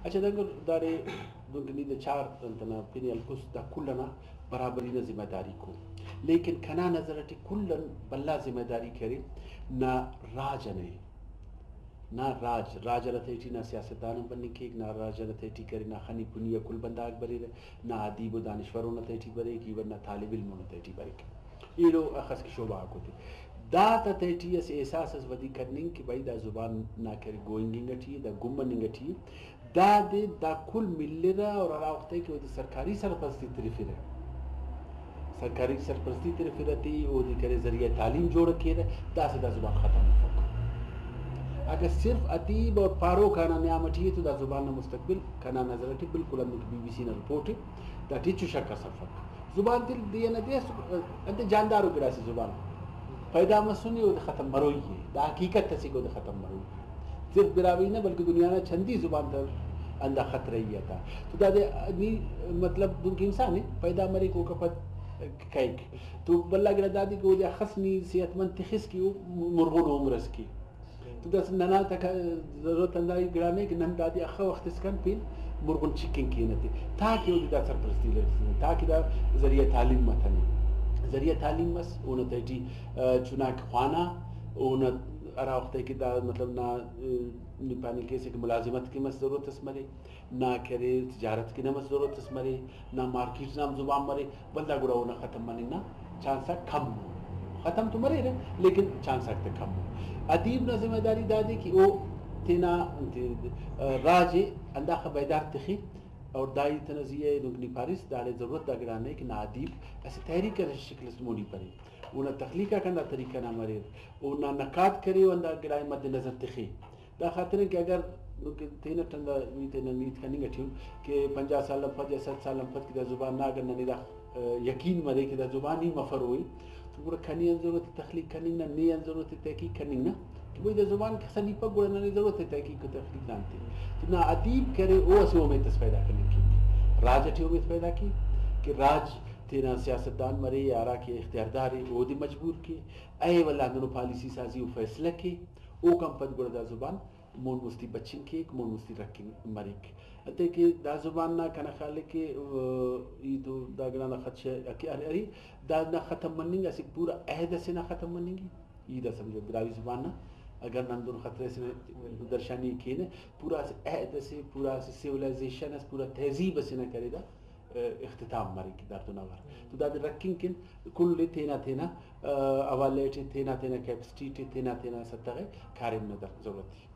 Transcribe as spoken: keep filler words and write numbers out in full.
اچھا، دنکہ داڑے دنکہ نی دا چار انت ئنا پن ئے ہلکس، دا کل ئنا برابری نا ذمہ داری کو، لیکن کنا نظر ئٹی کل آن بھلا ذمہ داری کہ ارے نا راج ئنا ءِ۔ نا راج، راج ئنا تہٹی نا سیاستدان ہم بننگ کیک، نا راج ئنا تہٹی کہ ارے نا خنی پنی آ کل بندغ بریرہ، نا ادیب و دانشور اونا تہٹی بریک، ایون نا طالب علم اونا تہٹی بریک۔ ایلو اخس کہ شعبہ غاک اوتے۔ دا تا تہٹی اسہ احساس اس ودی کننگ کہ بھئی دا زبان نا کہ ارے گوئنگ انگ ئٹی ءِ، دا گم مننگ ئٹی ءِ۔ دادے دا کل ملرہ اور ہرا وخت کہ اودے سرکاری سرپرستی ترفرہ، سرکاری سرپرستی ترفرہ تے اودے کرے ذریعہ تعلیم جوڑ کیرہ، داسہ دا زبان ختم مفک۔ اگہ صرف ادیب اور پاروک آنا نیام ئٹی ءِ تو دا زبان نا مستقبل کنا نظر ئٹی بالکل ہندن کہ بی بی سی نا رپورٹ ءِ، داٹی ہچو شک اس افک۔ زبان تے دے ئنا دے اس، انتئے جاندارو گڑاسے زبان پیدا مسنے، اودے ختم مروئی ءِ۔ دا حقیقت اسے کہ اودے ختم مروئی ءِ۔ صرف براہوئی نہ بلکہ دنیا نا چندی زبان تا ہندا خطرہ ءِ آتا۔ تو دادے نی مطلب دنکہ انسان ءِ پیدا مریک اوکا پد کائک۔ تو بھلا گڑا دادے کہ اودے اخس نی صحت مند تخس کہ او مرغن عمر اس کے۔ تو داسہ ننا تک ضرورت ہندا ای گڑا نے کہ نن دادے اخہ وخت اسکان پین مرغن چکنگ کینہ تے، تاکہ اودے دا سرپرستی لگسنہ، تاکہ دا ذریعہ تعلیم متنے۔ ذریعہ تعلیم مس، اونا تہٹی، آ، چناک خوانہ، اونا ہرا وخت کہ دا مطلب نا، آ، نی پاننگ کیسہ کہ ملازمت کہ مس ضرورت اس مرے، نا کہ ارے تجارت کن ہم ضرورت اس مرے، نا مارکیٹ نا ہم زبان مرے، ولدا گڑا اونا ختم مننگ نا چانس آک کم ءُ۔ ختم تو مریرہ لیکن چانس آک تہ کم ءُ۔ ادیب نا ذمہ داری دادے کہ او تینا انتے، راج ءِ ہنداخہ بیدار تخے اور دا ہیت ئنا زی آ دنکہ نی پاریس داڑے ضرورت دا گڑا نے کہ نا ادیب اسہ تحریک ئنا شکل اس مونی برے، اونا تخلیق آک ہندا طریقہ نا مریر، اونا نقاد کرے و ہندا گڑا ءِ مد نظر تخے۔ دا خاطر کہ اگر تینٹ ہندا نی تینا ہیت کننگ ٹی اُن کہ پنجاہ سال آن پد یا صد سال آن پد کہ دا زبان نا اگر ننے دا، آ، یقین مرے کہ دا زبان ہی مفروئی، تو گڑا کنے آن ضرورت ءِ تخلیق کننگ نا، نے آن ضرورت ءِ تحقیق کننگ نا کہ بھئی دا زبان کسا نی پک، گڑا ننے ضرورت ءِ تحقیق و تخلیق نا انتے۔ تو نا ادیب کرے او اسہ اومیت اس پیدا کننگ کیک، راج ٹی اومیت پیدا کیک کہ راج تینا سیاستدان مرے یا ہرا کہ اختیاردار ءِ اودے مجبور کے، اے ولدا ہندنو پالیسی سازی و فیصلہ کے، اوکان پد گڑا دا زبان مون مستی بچنگ کیک، مون مستی رکھنگ مریک۔ انتئے کہ دا زبان نا کنا خیال ءِ کہ، آ، ای تو دا گڑا نا خدشہ ارے، ارے، دا نا ختم مننگ اسہ پورا عہد اسے نا ختم مننگ ءِ۔ ای دا سمجھو براہوئی زبان نا اگر نن دن خطرہ اسے نا درشانی کینہ، پورا اسہ عہد اسے، پورا اسہ سیولائزیشن اس، پورا تہذیب اسے نا کرے دا۔ اختتام مریک داڑتون اوار۔ تو دادے رکھنگ کن کل ءِ تینا تینا، آ، حوالہ ٹی تینا تینا کیپیسٹی ٹی تینا تینا سطح ءِ کاریم نا در-، ضرورت ءِ۔